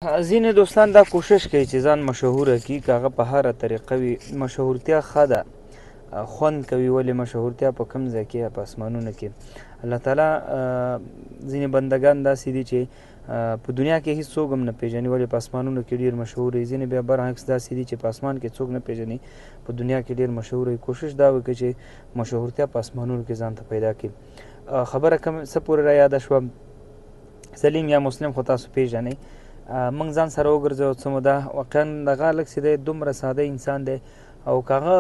ځینې دوستان دا کوشش کوي چې ځان مشهوره کړي، که هغه په هره طریقه وي. مشهورتیا ښه ده، خوند کوي، ولې مشهورتیا په کوم ځای کې؟ په اسمانونو کې. الله تعالی ځینې بندګان داسې دي چې په دنیا کې هیڅ څوک هم نه پیژني، ولې په اسمانونو کې ډیر مشهور وي. ځینې بیا برعکس داسې دي چې په اسمان کې څوک نه پیژني، په دنیا کې ډیر مشهور وي. کوشش دا وکړي چې مشهورتیا په اسمانونو کې ځان ته پیدا کړي. خبره کوم څه پورې را یاده شوه، سلیم یا مسلم خو تاسو پیژنئ. موږ ځان سره وګرځو څه موده، واقعا دغه هلک چې دی دومره ساده انسان دی، او که هغه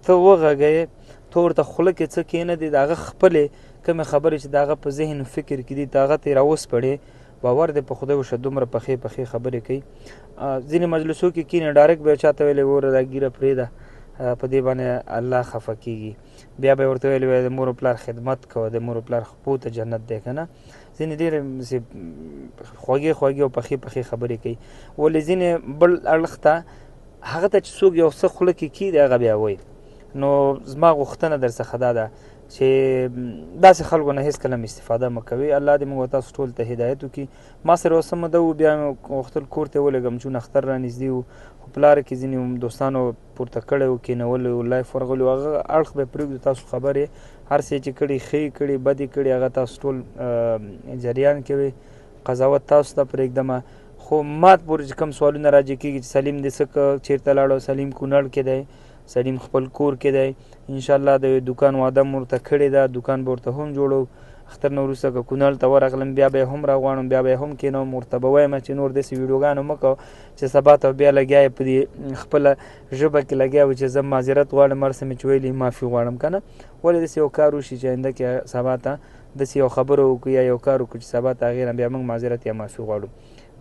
ته وغږوې، ته ورته خوله کې څه کښېنه دی، د هغه خپلې کومې خبرې چې د هغه په ذهن او فکر کې دي، ته هغه ترې راوسپړې، باور دې په خدای وشه دومره پخې پخې خبرې کوي. ځینې مجلسو کې کښېني، ډایرکټ به یې چاته ویلي، وروره دا ږیره پرېږده، په دې باندې الله خفه کېږي. بیا به یې ورته ویلي وای، د مور او پلار خدمت کوه، د مور او پلار خپو ته جنت دی که نه. ځینې ډېرې داسې خوږې خوږې او پخې پخې خبرې کوي، ولې ځینې بل اړخ ته هغه ته چې څوک یو څه خوله کې کښېږدي هغه بیا وایي. نو زما غوښتنه در څخه دا ده چې داسې خلکو نه هېڅکله هم استفاده مه کوئ. الله دې موږ تاسو ټول ته هدایت وکړي. ما سره یو څه موده وو، بیا مې غوښتل کور ته یې ولېږم، چون اختر رانږدې و، خو په لاره کې ځینې دوستانو پورته کړی و، کښېنولی و، لایف ورغلی و، هغه اړخ به یې پرېږدو. تاسو خبر یې، هر څه یې چې کړي ښه یې کړي بد یې کړي، هغه تاسو ټول جریان کې وي، قضاوت تاسو ته پرېږدم. خو مات پورې چې کوم سوالونه راجع کېږي چې سلیم دې څه چېرته لاړو، سلیم کونړ کې دی، سلیم خپل کور کې دی، انشاءالله د دوکان وعده مو ورته کړې ده، دوکان به ورته هم جوړو. اختر نه وروسته که کونړ ته ورغلم بیا به یې هم راغواړم، بیا به یې هم کښېنوم، ورته به وایم چې نور داسې ویډیوګانو مه کوه چې سبا ته بیا لګیا یې په دې خپله ژبه کې لګیا وي چې زه معذرت غواړم، هر څه مې چې ویلي معافي غواړم که نه. ولې داسې یو کار وشي چې آینده کې سبا ته داسې یو خبره وکړو یا یو کار وکړو چې سبا ته هغې نه بیا موږ معذرت یا معافي غواړو.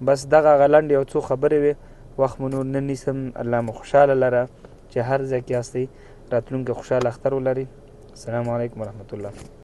بس دغه هغه لنډې یو څو خبرې وې، وخت مو نور نه نیسم. الله مو خوشحاله لره چې هر ځای کې یاستئ، راتلونکی خوشحاله اختر ولرئ. السلام علیکم ورحمت الله.